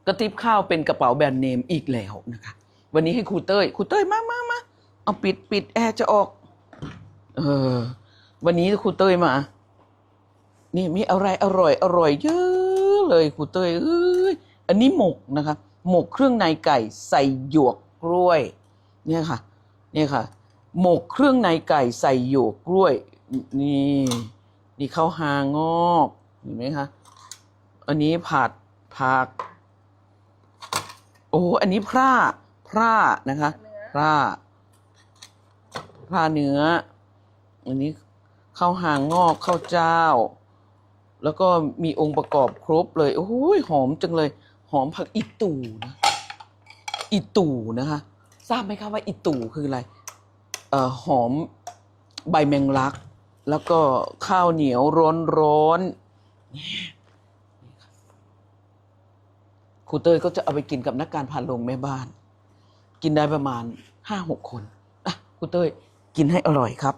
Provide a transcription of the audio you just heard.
ກະຕິບຂ້າວເປັນກະເປົາແບຣນເນມອີກແລ້ວນະຄະ. ວັນນີ້ໃຫ້ຄູເຕີຍ ຄູເຕີຍ ມາ ມາ ມາ ເອົາ ປິດ ປິດແອຈະອອກ. ເອີ ວັນນີ້ຄູເຕີຍມາ ນີ້ມີອະໄລອະລ່ອຍ ອະລ່ອຍເຢີເລີຍຄູເຕີຍເອີຍ. ອັນນີ້ໝົກນະຄະ ໝົກເຄື່ອງໃນໄກ່ໃສ່ຫຍວກກ້ວຍ ເນຍຄະ ເນຍຄະ ໝົກເຄື່ອງໃນໄກ່ໃສ່ຫຍວກກ້ວຍ. ນີ້ ນີ້ເຂົ້າຮ່າງອກ ເຫັນໄໝຄະ? ອັນນີ້ຜັດຜັກ ໂອ້ ອັນນີ້ພ້າ ພ້ານະຄະ ພ້າ ພ້າເນື້ອ. ອັນນີ້ເຂົ້າຮ່າງງອກ ເຂົ້າຈ້າວ ແລ້ວກໍມີອົງປະກອບຄົບເລີຍ. ໂອ້ຍ ຫອມຈັງເລີຍ ຫອມຜັກອີ່ຕູ່ນະ ອີ່ຕູ່ນະຄະ. ຊາບໄໝຄະວ່າອີ່ຕູ່ຄືອະໄລ? ເອີ ຫອມໃບແມງລັກ ແລ້ວກໍຂ້າວໜຽວຮ້ອນໆ. ຄູເຕີຍກໍຈະເອົາໄປກິນກັບນັກການພາລົງແມ່ບ້ານ ກິນໄດ້ປະມານຫ້າຫົກຄົນ. ອ່ະ ຄູເຕີຍ ກິນໃຫ້ອະລ່ອຍຄັບ.